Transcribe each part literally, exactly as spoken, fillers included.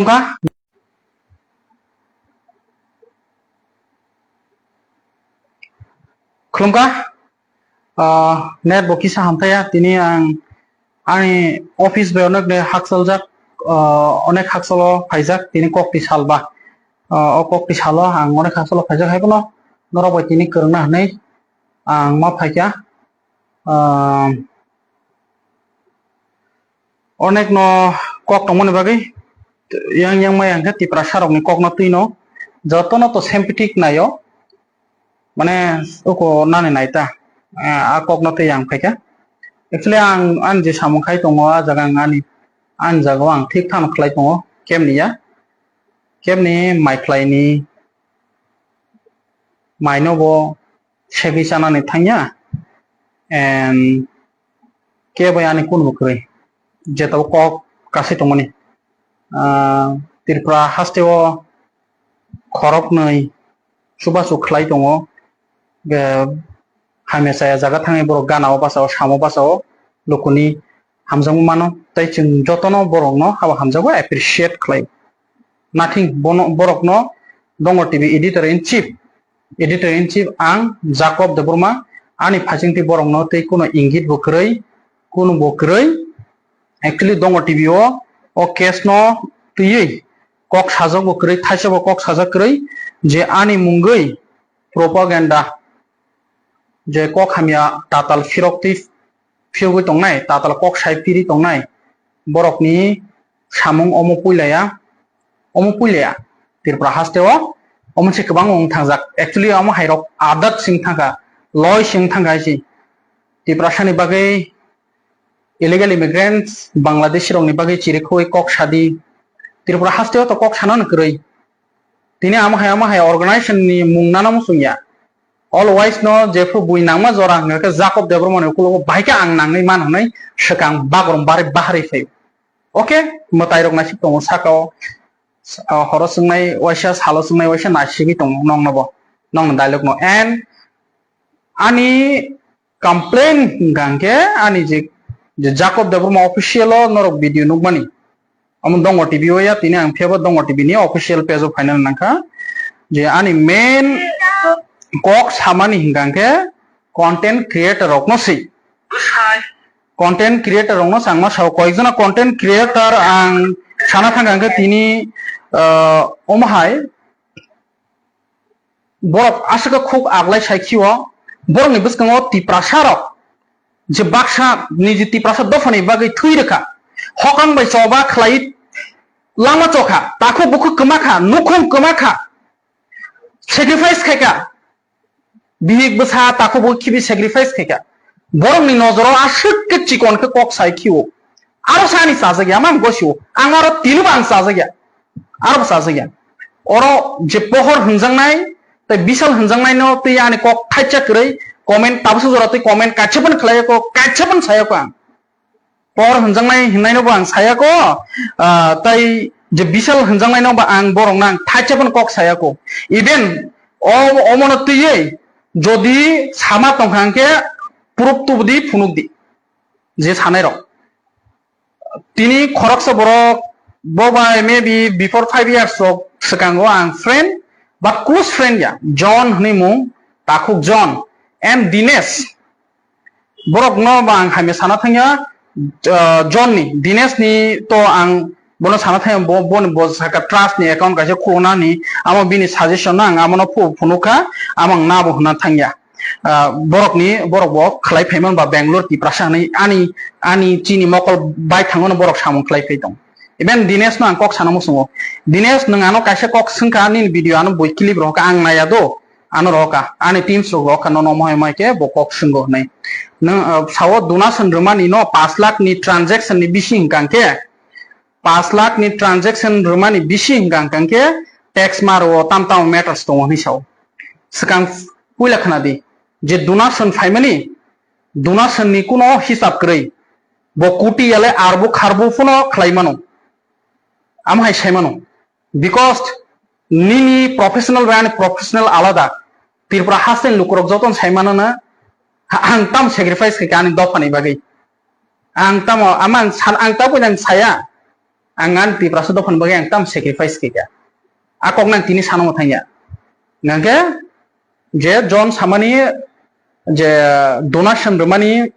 Khulumkha. Khulumkha. Ah, net bo kisa hamthaya. Tini ang ani office bai onek de haksaljak, ah, onek haksalo phaijak. Tini kokti salba. Ah, o kokti salo ang onek haksalo phaijak hai bono. Norok bai tini kwrwngna hinwi ang ma phaikha. Ah, Onek no kok tongmani bagwi yang yang mai ang khe Tiprasa rokni kok no twi no joto no to sympathetic naio, mane uko nani nai ta, eh, a kok no twi ang phaikha. Actually ang ani je samung khai tongo, a jaga ang ani, ani jaga o ang thik thano khlai tongo, kemni ya, kemni mai khlai ni mai no bo segwi chanani thangya, and kebo ani kunu bo kwrwi, jeto kok kasai tongmani. Ah, Tripura haste o khoroknwi chubachu khlai tongo, ge hamya chaya jaga thangwi borok gana o basa o, samo basa o, lukuni hamjakma mano, tei chwng jotono borokno habo hamjago appreciate khlai. Nothing, bono, borokno Dongo T V editor in chief, editor in chief ang Jacob Debbarma, ani phaichingtwi borokno tei kuno ingit bo kwrwi, kuno bo kwrwi. Actually Dongo T V o, o case no twiwi kok sajak bo kwrwi, thaisa bo kok sajak kwrwi, je ani mungwi propaganda, je kok hamya tatal phirok twi phiyogwi tongnai, tatal kok sai piri tongnai, borokni samung omo puilaya, omo puilaya. Tripura haste o omo se kwbang wng thangjak. Actually omo hai rok adat sing thangkha, loi sing thangkha hai se. Tiprasa ni bagwi illegal immigrants, Bangladeshi rokni bagwi chirikhoi kok sadi. Tripura haste o to kok sanano kwrwi. Tini amo hai, amo hai organization ni mung nana muchung ya. Always no jephru bui nangma jora hwnga khe Jacob Debbarma ni ukulogo bahai khe ang nangwi man hwnwi swkang bagrum bari bahari phaio. Okay, mwtai rok naisik tongo saka o, ah, horo swngnai waisa, salo swngnai waisa naisigwi tongo nokno bo, nokni dialogue no. And ani complain hwnkha hwnkhe ani je, je Jacob Debbarma official o norok video nukmani. Omo Dongo T V o ya, tini ang phiyaba Dongo T V ni official page o phaina nangkha. Je ani main kok samani hwnkha hwnkhe content creator rokno se. Content creator rokno se ang ma sao, koyekjona content creator ang sana thangkha hwnkhe tini, ah, omo hai borok aswk khe khuk aglai sai khio, borokni bwskango Tiprasa rok je baksa niji Tiprasa dophani bagwi thwi rwkha, hokang bai choba khlai, lama chokha, takhuk bukhuk kwma kha, nukhung kwma kha, sacrifice khai kha, bihik bwsa takhuk bukhuk khibi sacrifice khai kha. Borokni nojoro aswk khe chikon khe kok sai khio. Aro sa ani chajak ya, mang gosio. Ang aro tino ba ang chajak ya. Aro bo chajak ya. Oro je pohor hwnjaknai, tei bisal hwnjaknai no tei ani kok thaisa kwrwi comment tabuksa jora tei comment kaisa phano khlai ya kho, kaisa phano saya kho ang. Pohor hwnjaknai hwnnaino bo ang saya kho, ah, tei je bisal hwnjaknaino ba ang borokno ang thaisa phano kok saya kho. Even o, omono twiwi jodi sama tongkha hwnkhe proof tubudi phunukdi je sanairok. Tini khoroksa borok bo bai maybe before five years rok swkango ang friend, but close friend ya, John hwnwi mung, takhuk John, and Dinesh. Borok no ba ang hamya sana thangya, ah, John ni, Dinesh ni to ang bono sana thangya, bo, bo ni bo saka trust ni account kaisa khulukna ni, amo bini suggestion no ang amo no phu-, phunukha, amo ang nabo hwnna thangya. Ah, borok ni, borok bo khlai phaimani ba Bangalore Tiprasa hinwi ani, ani chini mokol bai thango no borok samung khlai phai tong. Even Dinesh no ang kok sana muchungo. Dinesh, nwng ano kaisa kok swngkha, nini video ano bui clip rohorkha, ang naiya do. Ano rohorkha, ani teams rok rohorkha, nono mohai mai khe bo kok swnggo hwnwi. Nwng, ah, sao donation rwmani no pash lakh ni transaction ni bisi hwnkha hwnkhe, pash lakh ni transaction rwmani bisi hwnkha hwnkha hwnkhe tax ma rwo, tam tamo matters tongo hwnwi sao. Swkang puila khna di, je donation phaimani, donation ni kuno hisab kwrwi, bo koti yale arbo kharbo phano khlai mano. Amo hai sai mano. Because nini professional bai ani professional alada. Tripura haste ni lukurok jotono sai mano na, ha-, ang tamo sacrifice khaikha ani dophani bagwi. Ang tamo, ama ang san-, ang tabukni ang saya. Ang ani Tiprasa dophani bagwi ang tam sacrifice khaikha. A kok nang tini sanamo thangya. Nangkhe je John samani je donation rwmani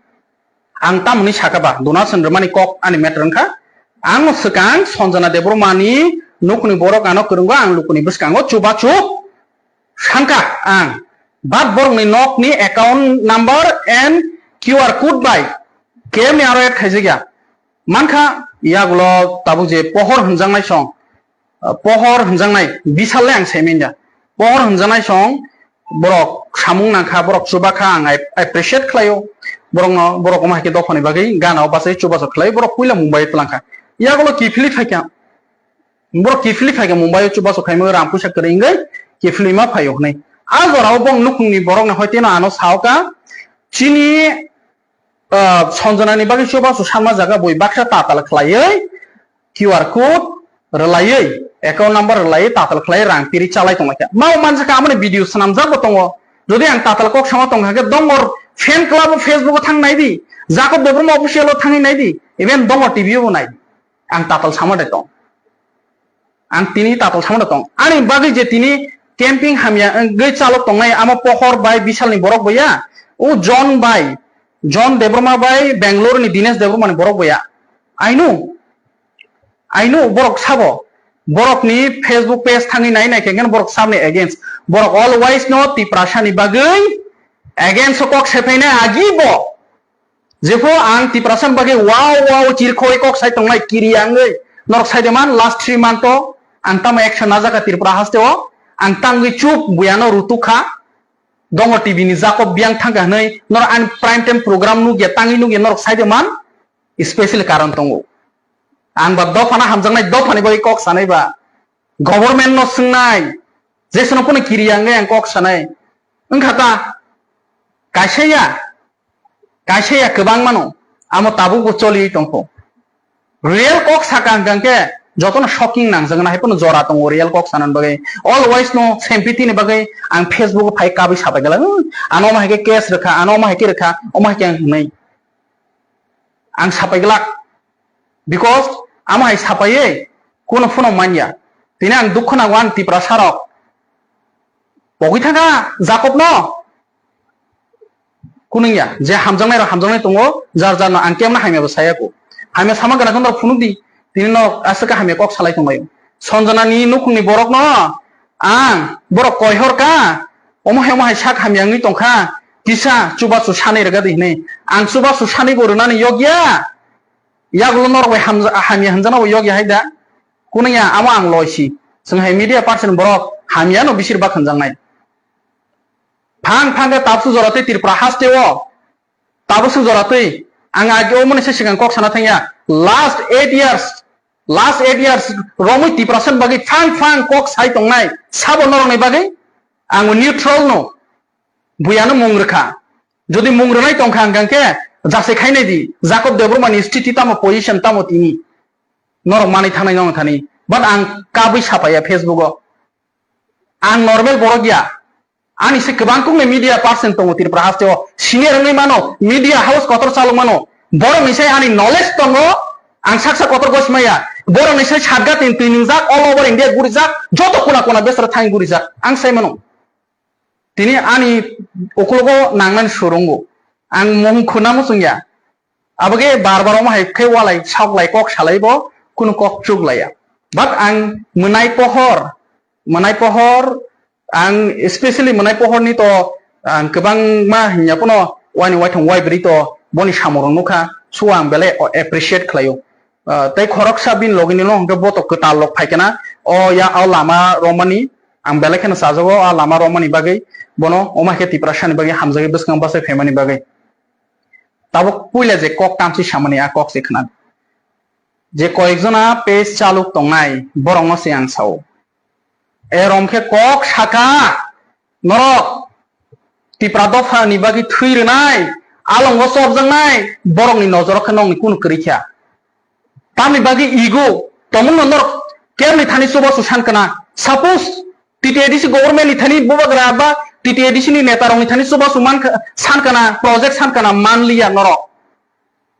ang tamoni saka ba, donation rwmani kok ani matter wngkha. Ang swkang Sanjana Debbarmani nukni borok ano kwrwngo, ang lukuni bwskango chubachu sankha ang. But borokni nokni account number and Q R code bai kemni aro add khaijakya. Mankha yagulo tabuk je pohor hwnjaknai song, pohor hwnjaknai bisal le ang saimanjakya. Pohor hwnjaknai song borok samung nangkha, borok chubakha, ang ap-, appreciate khlaio. Borokno, borok omo hai khe dophani bagwi gana o bachai chubachu khlai, borok puila Mumbai o twlangkha. Yagulo kiphilwi phaikha, borok kiphilwi phaikha Mumbai o chubachu khaima rang puisa kwrwi wngwi kiphilwi ma phaio hwnwi. A jorao bong nukhungni borokno hoi teno ano saoka, chini ah, Sanjanani bagwi chubachu sanma jaga bui baksa tatal khlaiwi Q R code rwlaiwi, account number rwlaiwi tatal khlaiwi rang piri chalai tonglaikha. Mao manjakha amoni video swnamjakbo tongo. Jodi ang tatal kok sama tongkha khe dongor fan club o Facebook o thang naidi, Jacob Debbarma official o thangwi naidi, even dongor T V o bo naidi. Ang tatal sama de tong. Ang tini tatal samano tong. Ani bagwi je tini camping hamya wngwi chalok tongnai, amo pohor bai bisalni borok bo ya. O John bai, John Debbarma bai Bangalore ni Dinesh Debbarma ni borok bo ya. I know. I know borok sabo. Borok ni Facebook page thangwi nai nai khe borok sabni against. Borok always no Tiprasa ni bagwi against o kok sephainai agi bo. Jephru ang Tiprasa ni bagwi wow wow chirkhoi kok sai tongnai kiri angwi norok sai de man last three month o ang tamo action najaka Tripura haste o ang tangwi chup buyano rutuk kha dongo T V ni Jacob biyang thangkha hwnwi norok ani prime time program nukya tangwi nukya norok sai de man special karon tongo ang ba dophano hamjaknai dophani bagwi kok sanai ba government no swngnai jeswno phano kiri angwi ang kok sanai wngkha ta kaisa ya Kaisa ya kwbang mano, amo tabukbo choliwi tongkho. Real kok saka hwnkha khe jotono shocking nangjak na, haiphano jora tongo real kok sanani bagwi. Always no sympathy ni bagwi ang Facebook o phai kabwi sapai glak, "Hmm, ano omo hai khe case rwkha, ano omo hai khe rwkha, omo hai khe ang hwnwi." Ang sapai glak. Because amo hai sapaiwi kuno phano manya. Tini ang dukho nango ani Tiprasa rok. Pogwi thangkha Jacob no. Kunungya, je hamjaknai rok hamjaknai tongo, jar jar no ang kemno hamya bo saya ko. Hamya sama gana khe norok phunuk di, tini no aswk khe hamya kok salai tonglaio. Sanjana ni nukhung ni borok no ang borok koihor ka, omo hai omo hai sak hamya wngwi tongkha, kisa chubachu sanai rwgadi hinwi. Ang chubachu sanai bo rwnani yokya, yagulo norok bai hamja-, hamya hwnjakna bo yokya hai da. Kunungya amo ang loisi. Chwng hai media person borok hamya no bisir bak hwnjaknai. Phang phang khe tabsu jora twi Tripura haste o. Tabsu jora twi. Ang age o mani se sikang kok sana thangya. Last eight years, last eight years romwi Tiprasa ni bagwi phang phang kok sai tongnai. Sabo norokni bagwi ang neutral no. Buyano mung rwkha. Jodi mung rwnai tongkha hwnkha khe jasai khainai di. Jacob Debbarma ni sthiti tamo position tamo tini. Norok manwi thangnai nong thani. But ang kabwi sapaiya Facebook o. Ang normal borok ya. Ani se kwbang kukni media person tongo Tripura haste o. Senior wngwi mano, media house kotor chalok mano. Borok ni sai ani knowledge tongo. Ang saksa kotor gosi maya. Borok ni sai satga tin twi ningjak all over India gurijak. Joto kona kona besra thang gurijak. Ang sai mano. Tini ani uklogo nangnani surungo. Ang mung khuna muchungya. Aboge bar bar omo hai khe walai soklai kok salai bo kunu kok chuklaiya. But ang mwnai pohor, mwnai pohor ang specially mwnai pohor ni to ang kwbangma hinya pono wani waithong waibri to boni samung rok nukha, so ang belai appreciate khlaio. Ah, tei khoroksa bini logi ni no hwnkhe botok kwtal rok phaikhe na, o ya o lama romani ang belai kheno chajago, a lama romani bagwi bono omo hai khe Tiprasa ni bagwi hamjagwi bwskang bachai phaimani bagwi. Tabuk puila je kok tamsi samani a kok se khna. Je koyekjona page chaluk tongnai borokno se ang sao. Erom khe kok saka norok Tipra dopha ni bagwi thwi rwnai alongo chopjaknai borokni nojoro khe nokni kunu kwrwi kha. Tamni bagwi ego tongmungno norok kemni thani chubachu san kana. Suppose T T A D C government ni thani bubagra ba T T A D C ni neta rokni thani chubachu man kha-, san kana, project san kana manliya norok.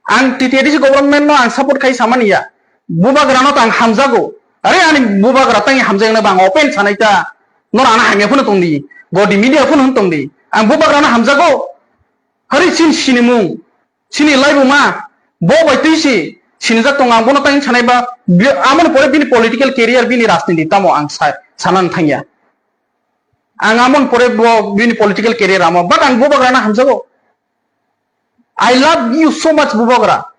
Ang T T A D C government no ang support khai samani ya. Bubagrano tang hamjago. Are ani bubagra tang hamjakna bang open sanai ta. Nor ana hamya phano tongdi. Godi media phano tongdi. Ang bubagrano hamjago. Hari sin sinimung. Sini laibuma. Bo bai twi si. Sinijak tong ang bono tang sanai ba. Bi-, amoni pore bini political career bini rajniti tamo ang sa-, sanan thangya. Ang amon pore bo bini political career amo. But ang bubagrano hamjago. I love you so much, Bubagra.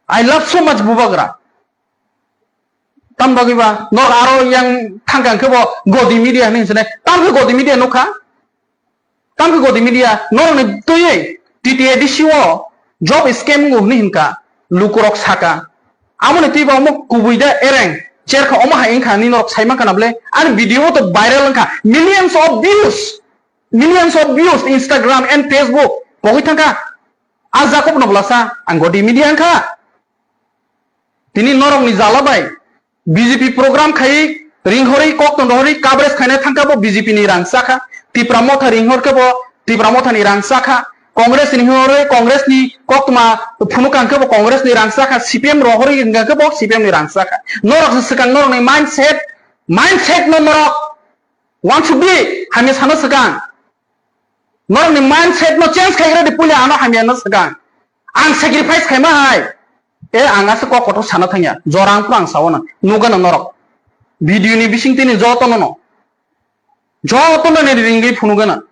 I love so much, Bubagra. Tam bagwi ba, nok aro yang thangkang khe bo Godi Media hinwi hinse ne. Tam khe Godi Media nukha. Tam khe Godi Media, norokni twiwi T T A D C o job scam wngo hinwi hinka, lukurok saka. Amoni twi ba omo kubui da ereng, cherkha omo hai wngkha hinwi norok sai mankha na bwle? Ani video o to viral wngkha, millions of views, millions of views, Instagram and Facebook pogwi thangkha. A Jacob no bwlasa, ang Godi Media wngkha. Tini norokni jala bai B J P program khai ringhorwi kok tong rohorwi coverage khaina thangkha bo B J P ni rang chakha. Tipra Motha ringhor khe bo Tipra Motha ni rang chakha. Congress ringhorwi Congress ni koktma phunuk ang khe bo Congress ni rang chakha. C P M rohorwi hwnkha khe bo C P M ni rang chakha. Norok se swkang norokni mindset, mindset no norok wansukdi hamya sano swkang. Norokni mindset no change khai rwdi puila ano hamya no swkang. Ang sacrifice khaima hai. E ang asa kok kotor sana thangya. Jorang pura ang sawana. Nugana norok. Video ni bising tini joto no no. Joto no ni ringwi phunugana.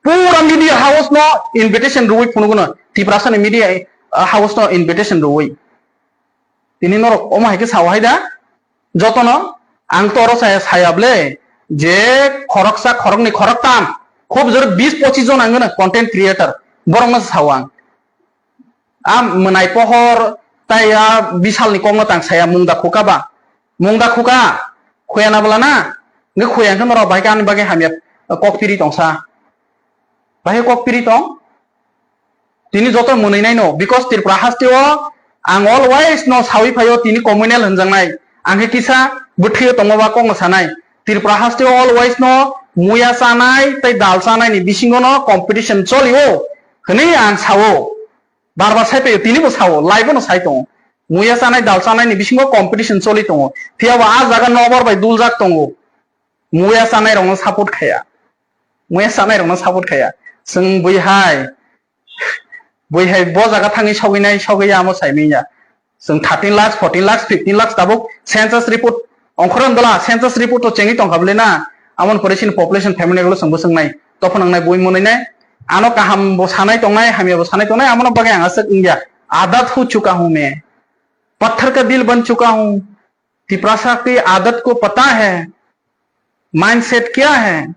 Pura media house no invitation rwwi phunugana. Tiprasa ni media, ah, house no invitation rwwi. Tini norok omo hai khe sao hai da? Jotono ang to oro saya, saya ble je khoroksa, khoroknwi, khoroktam, khub jor bis pochis jon ang gana content creator, borokno sao ang. A mwnai pohor tai a bisalni kokno tang saya mungda khuka ba? Mungda khuka, khuyana bwla na? Nge khuyang khe norok bahai khe ani bagwi hamya kok piri tongsa. Bahai kok piri tong? Tini joto mwnwi nai no, because Tripura haste o ang always no sawi phaio tini communal hwnjaknai. Ang khe kisa bwthwi o tongma ba kokno sanai. Tripura haste o always no muya chanai tei dal chanai ni bisingo no competition choli o hwnwi ang sao. Bar bar sai phaio, tini bo sao, live o no sai tongo. Muya chanai dal chanai ni bisingo competition choli tongo. Phiya bo a jaga nobar bai duljak tongo. Muya chanai rok no support khaya. Muya chanai rok no support khaya. Chwng bui hai Bui hai bo jaga thangwi sogwi nai, sogwi ya, amo sai manya. Chwng thirteen lakhs, fourteen lakhs, fifteen lakhs tabuk census report ongkhorong dola, census report to chengwi tongkha bwle na? Amoni pore chini population family rok chwng bwswk nai, topho nangnai bui mwnwi nai. Ano kaham bo sanai tongnai, hamya bo sanai tongnai, amono bagwi ang aswk wngya. Adat ho chuka hoon main. Patthar ka dil ban chuka hoon. Tiprasa ki adat ko pata hai. Mindset kya hai?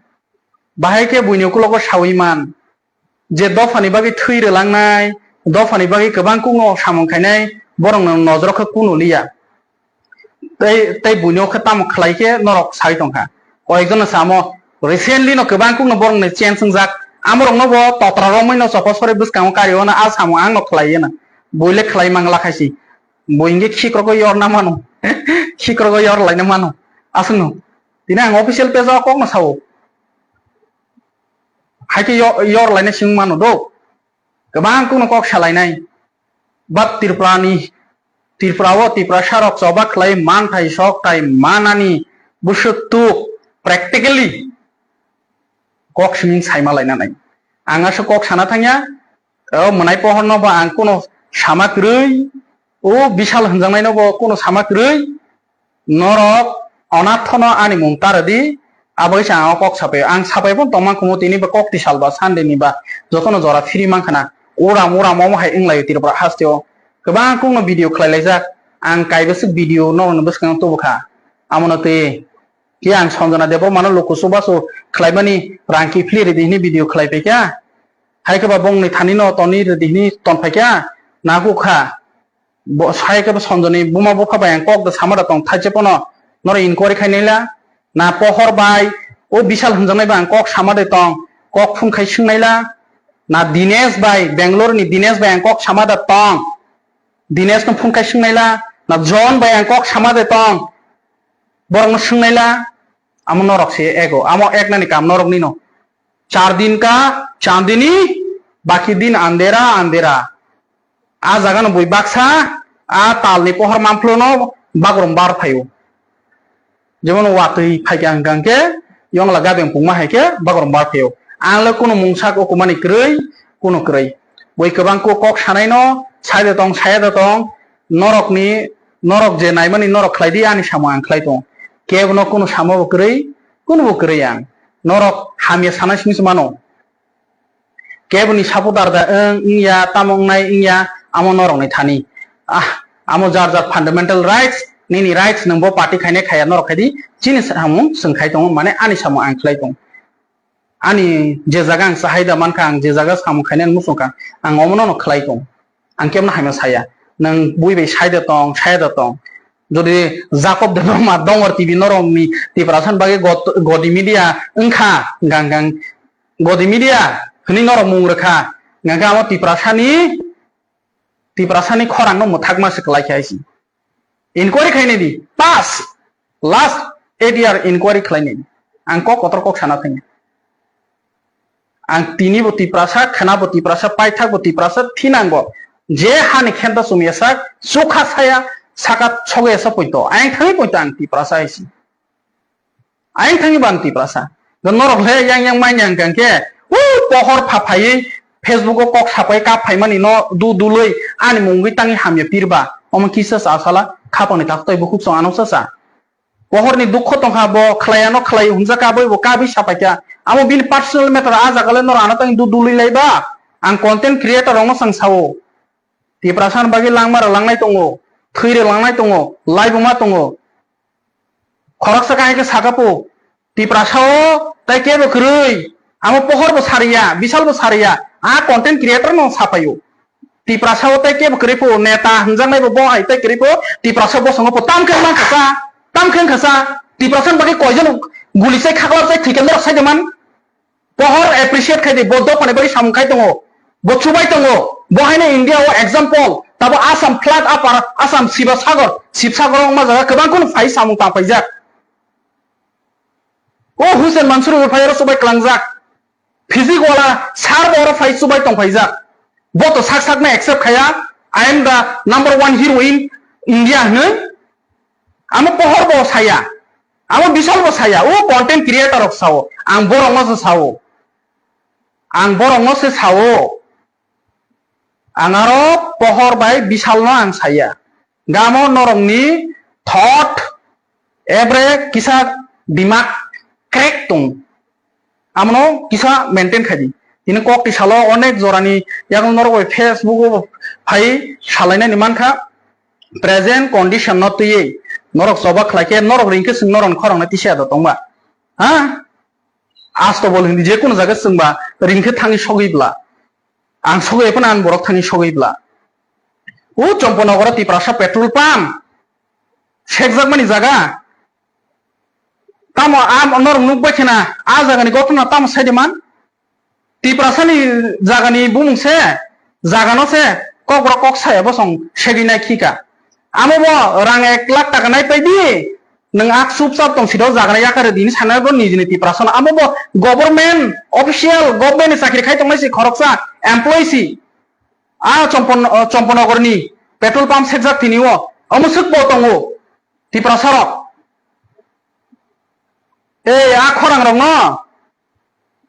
Bahai khe buini ukulogo sawi man. Je dophani bagwi thwi rwlangnai, dophani bagwi kwbang kukno samung khainai, borokno nojoro khe kunu liya. Tei, tei buino khe tamo khlai khe norok sai tongkha. Koyekjono samo, recently no kwbang kukno borokni change wngjak. Amorokno bo totra romwi no chokol sori bwskango kari ono a samung angno khlai yeno. Buile khlai mangla khaisi. Bo hingke khikrogwi yorna mano. Khikrogwi yor laina mano. Aswkno. Tini ang official page o kokno sao. Haikhe yo-, yor laina sing mano do. Kwbang kokno kok salainai. But Tripura ni, Tripura o Tiprasa rok choba khlai manthai sok tai manani bwswk tuk practically kok simi saima laina nai. Ang aswk kok sana thangya, o mwnai pohor no bo ang kuno sama kwrwi, o bisal hwnjaknai no bo kuno sama kwrwi, norok onathono ani mung ta rwdi, abo khe ang o kok sapai, ang sapai phano tongma khumu tini ba kok tisal ba Sunday ni ba jotono jora phiri mankha na, uram uram omo hai wnglaio Tripura haste o, kwbang kukno video khlai laijak, ang kaibaswk video norokni bwskango tubu kha, amono twi. Khe ang Sanjana Debbarmano luku chubachu khlaimani rang kiphilwi rwdi hwnwi video khlai phaikha. Hai khe ba bongni thani no tonwi rwdi hwnwi ton phaikha. Nahuk kha. Bo, hai khe ba Sanjani buma bupha bai ang kok da sama da tong thaise phano norok inquiry khai naila. Na Pohor bai o Bishal hwnjaknai bai ang kok sama de tong. Kok phone khai swng naila. Na Dinesh bai, Bangalore ni Dinesh bai ang kok sama da tong. Dinesh no phone khai swng naila. Na John bai ang kok sama de tong. Borokno swng naila, amo norok se ego, amo eknani kam norok nino. Char din ka chandini, baki din andera, andera. A jaga no bui baksa, A talni pohor manphlu no bagrum bar phaio. Jemon watwi phaikha hwnkha hwnkhe yongla gabeng pungma hai khe bagrum bar phaio. Ang le kunu mungsa kukumani kwrwi, kunu kwrwi. Bui kwbang kuk kok sanai no, sai da tong, saya da tong, norok ni, norok je naimani norok khlai di, ani samung ang khlai tong. Kebo no kunu samo bo kwrwi, kunu bo kwrwi ang. Norok hamya sanai simi se mano. Keboni supporter da wng, wngya, tamo wngnai wngya, amo norokni thani. Ah, amo jar jar fundamental rights, nini rights nwng bo party khainai khaya norok khai di, chini samung chwng khai tongo, mane ani samung ang khlai tongo. Ani je jaga ang chahai da mankha, ang je jaga samung khainai muchungkha, ang omono no khlai tongo. Ang kemno hamya saya. Nwng bui bai sai da tong, sai da tong. Jodi Jacob Debbarma Dongor T V norokni Tiprasani bagwi got-, Godi Media wngkha, gang gang Godi Media hwnwi norok mung rwkha, hwnkhe amo Tiprasani, Tiprasani khorangno mwthakma se kwlai khe hai se. Inquiry khainai di, pass, last eight year inquiry khlainai di. Ang kok kotor kok sana thangya. Ang tini bo Tiprasa, khwna bo Tiprasa, paithak bo Tiprasa, thinang bo. Je hani khenta chumya sak, chukha saya, saka sogwi asa poito. Ayang thangwi poito ang Tiprasa hai se. Ayang thangwi bo ang Tiprasa. Do norok le yang yang manya hwnkha khe, u pohor pha phaiwi Facebook o kok sapai kap phaimani no du dului ani mungwi tangwi hamya pirba. Omo kisa sa sala khapangni taktoi bukhuk song ano sa sa. Pohorni dukho tongkha bo khlaiya no khlai hwnjak kabui bo kabui sapaikha. Amo bini personal matter a jaga le norok ano tangwi du dului laiba. Ang content creator rokno sang sao. Tiprasani bagwi langma rwlangnai tongo, thwi rwlangnai tongo, laibuma tongo. Khoroksa kahai khe sakapo, Tiprasa o tai kebo kwrwi, amo pohor bo sariya, bisal bo sariya, a content creator no sapaio. Tiprasa o tai kebo kwrwi po, neta hwnjaknai bo, bo hai tai kwrwi po, Tiprasa bosongo po, tam khe man kasa, tam khe kasa, Tiprasani bagwi koijon guli sai khaklap sai thwikhe norok sai de man. Pohor appreciate khai di, bo dophani bagwi samung khai tongo, bo chubai tongo, bo haino India o example, tabo Assam flag upper, Assam Siva Sagar, Sib Sagar wngma jaga kwbang kheno phai samung tang paijak. O Hussein Mansoor bo phai oro chubai klangjak, physique wala sir bo oro phai chubai tong paijak, bo to sak sak no accept khaya, "I am the number one hero in India" hwnwi. Amo pohor bo saya, amo bisal bo saya, o content creator rok sao, ang borok no se sao, ang borok no se sao, ang aro pohor bai bisal no ang saya, gamo norok ni thought ebre kisa dimak crack tong. Amono kisa maintain khai di. Tini kok tisalo onek jorani yago norok bai Facebook o phai salainani mankha, present condition no twiwi norok choba khlai khe norok ring khe chwng norokni khorang no tisa da tongba. Ha? Asto bol hindi je kono jaga chwngba ring khe thangwi sogwi bla. Ang sogwi phano ang borok thangwi sogwi bla. O Chomponogoro Tiprasa petrol pump sekjakmani jaga. Tamo a norok nukbai khena a jagani gotona tamo saide man? Tiprasani jagani bumung se, jagano se kok borok kok saya bosong segwi nai khika. Amo bo rang ek lakh taka nai pai di, nwng ak chup chap tong siro jagana yakare dini sana bo nijini Tiprasano. Amo bo government official, government ni chakri khai tongnai si khoroksa employee si. A Chompon-, o Chomponogorni petrol pump sekjak tini o, omo swk bo tongo Tiprasarok. Ei, a khorang rokno,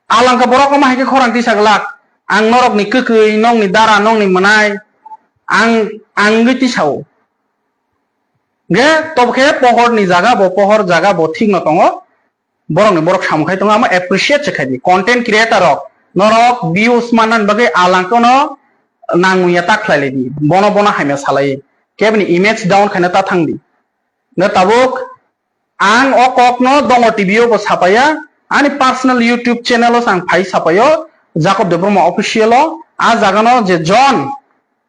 alangka borok omo hai khe khorang tisa glak. Ang norokni kwkwi, nokni dara, nokni mwnai, ang, ang wngwi tisao. Ge, tobo khe pohor ni jaga bo, pohor jaga bo thik no tongo. Borok ni borok samung khai tongo, amo appreciate se khai di. Content creator rok, norok views manna ni bagwi alang kono nangmung ya ta khlai lai di. Bono, bono hamya salai. Kebini image down khaina ta thang di. Ge tabuk ang o kok no Dongo T V o bo sapaya, ani personal YouTube channel o ang phai sapaio, Jacob Debbarma official o, a jaga no je John,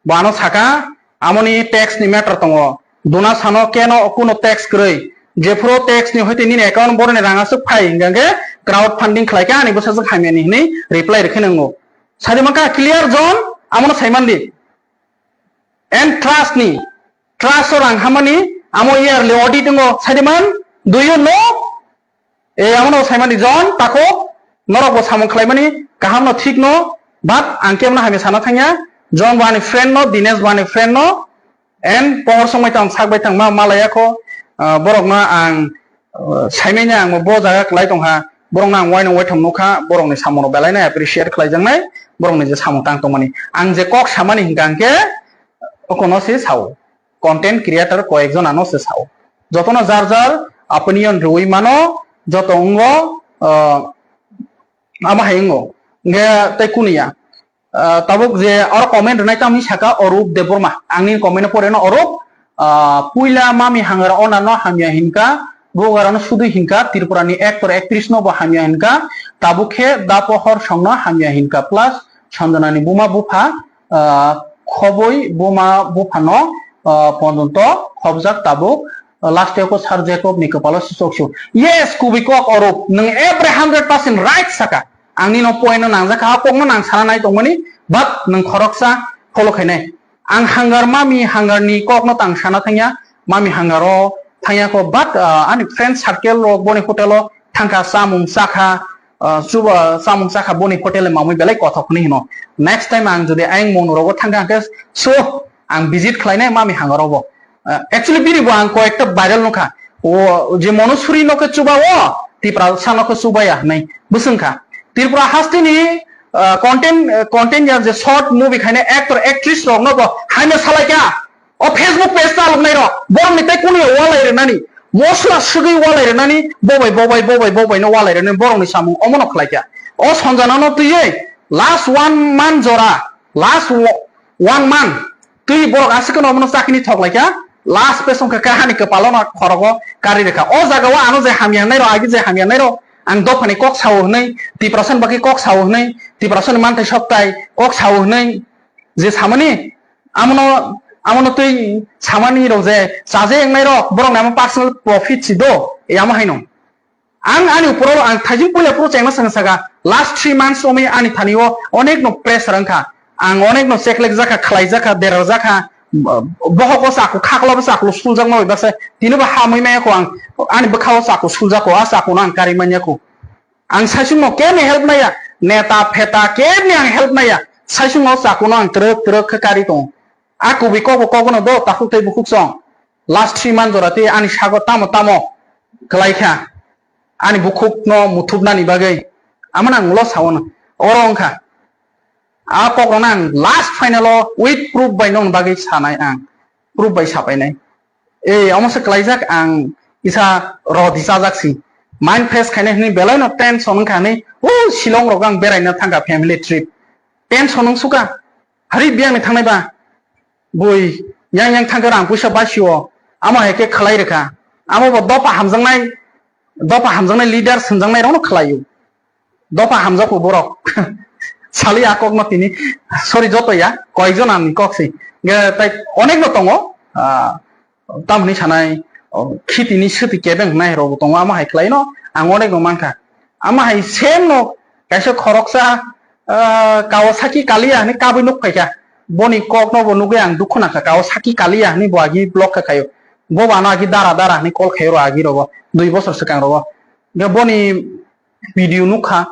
bo ano saka, amoni tax ni matter tongo. Duna sano keno kuno tax kwrwi. Jephuru tax ni hoite nini account boroni rang aswk phai hwnkhe crowd funding khlai khe ani bwsajwk hamya ni hwnwi reply rwkhe nwngo. Sadi mankha clear John, amono saimandi. And trust ni, trust o rang hamani, amo yearly audit wngo, sadi man, do you know? E, amono saimani John, tako, norok bo samung khlaimani, kaham no, thik no, but ang kemno hamya sana thangya, John bo ani friend no, Dinesh bo ani friend no, And pohor songbai tang sak bai tang ma malaya kho, ah, borok no ang, ah, saimanya ang bo jaga klai tong ha, borok no ang waino waitham nukha, borok ni samung rok belai no appreciate khlai jaknai, borok ni je samung tang tongmani. Ang je kok samani hinkha hwnkhe, okono se sao, content creator koyek jona no se sao. Jotono jar jar opinion rwui mano, joto wngo, ah, amo hai wngo. Hwnkhe tei kuniya, ah, tabuk je oro comment rwnai tamni saka Orup Debbarma, ang nini comment no pore no Orup, ah, puila mami hangar ona no hamya hinka, bugarano sudui hinka, Tripura ni actor actress no bo hamya hinka, tabuk khe dapo hor song no hamya hinka, plus Sanjana ni buma bupha, ah, khoboi buma bupha no, ah, ponjonto khobjak tabuk, ah, last ko Sir Jacob ni kwpalo suchok su. Yes, kubui kok Orup, nwng every hundred percent right saka. Ang nino point no nangjak kha, kok no nang sana nai tongmani, but nwng khoroksa follow khainai. Ang hangar mami hangar ni kok no tang sana thangya, mami hangar o thangya ko, but, ah, ani friend circle rok boni hotel o thangkha, chamung chakha, ah, chuba chamung chakha boni hotel e mamui belai kothok hinwi hino. Next time ang jodi ayang monu rogo thangkha hwnkhe so ang visit khlainai mami hangar o bo. Ah, actually bini bo ang koyekta viral nukha. O je Manusuri no khe chuba o, Tiprasa no khe chubaya hinwi bwswng kha. Tripura hasteni, ah, content, ah, content ya je short movie khainai actor actress rok no bo haino salaikha. O Facebook page chaloknai rok, borok ni tei kunu ya walai rwnani, mosla swgwi walai rwnani, bobai, bobai, bobai, bobai no walai rwnani, borok ni samung omo no khlai kha. O Sanjana no twiwi last one month jora, last wo-, one month twi borok aswk no omo no chakini thok lai kha, last page wngkha khe hani kwpalo no khorogo kari rwkha. O jaga o ano je hamya nai rok, agi je hamya nai rok, ang dophani kok sao hwnwi, Tiprasa ni bagwi kok sao hwnwi, Tiprasa ni manthai soktai kok sao hwnwi, je samani, amono, amono twi samani rok je chaje wngnai rok, borok ni amo personal profit si do, e amo haino. Ang ani uporo ang thaijing puila phuru chengna saka saka, last three months omi ani thani o onek no pressure wngkha. Ang onek no cheklek jakha, khlai jakha, derar jakha, bohok o chaku, khakla bo chaku suljak ma bai baksa, tini bo hamwi maya ko ang, ani bwkha o chaku suljak ko, a chaku no ang kari manya ko. Ang saisung no kebni help maya, neta pheta kebni ang help maya, saisung no chaku no ang twrwk twrwk khe kari tongo. A kubui kok bo kok no do takhuk tei bukhuk song. Last three month jora tei ani sago tamo tamo kwlai kha. Ani bukhuk no muthupnani bagwi. Amano ang ulo sao no. Oro wngkha. A kok rok no ang last final o with proof bai nokni bagwi sanai ang. Proof bai sapainai. Ei, omo se kwlaijak ang kisa rodi chajak si. Mind fresh khainai hwnwi belai no tension wngkha hwnwi, o Shillong rok ang beraina thangkha family trip. Tension wng suka. Hari biyang ni thangnai ba. Bui, yang yang thangkhe rang puisa basio. Amo hai khe khlai rwkha. Amo bo dopa hamjaknai, dopa hamjaknai leader swnjaknai rokno khlaio. Dopa hamjak bo borok. Sali a kok no tini, sorry, joto ya, koyekjon ani kok si. Ge tai onek no tongo, ah, tamoni sanai, oh, khitini swtwi kebeng hnai rok bo tongo, amo hai khlai no, ang onek no mankha. Amo hai same no, kaisa khoroksa, ah, Kawasaki Kaliya hinwi kabui nuk phaikha. Boni kok no bo nugwi ang dukhu nangkha, Kawasaki Kaliya hinwi bo agi block kha khaio. Bo bano agi dara dara hinwi call khaio ro agi rogo, dui bosor swkang rogo. Ge boni video nukha,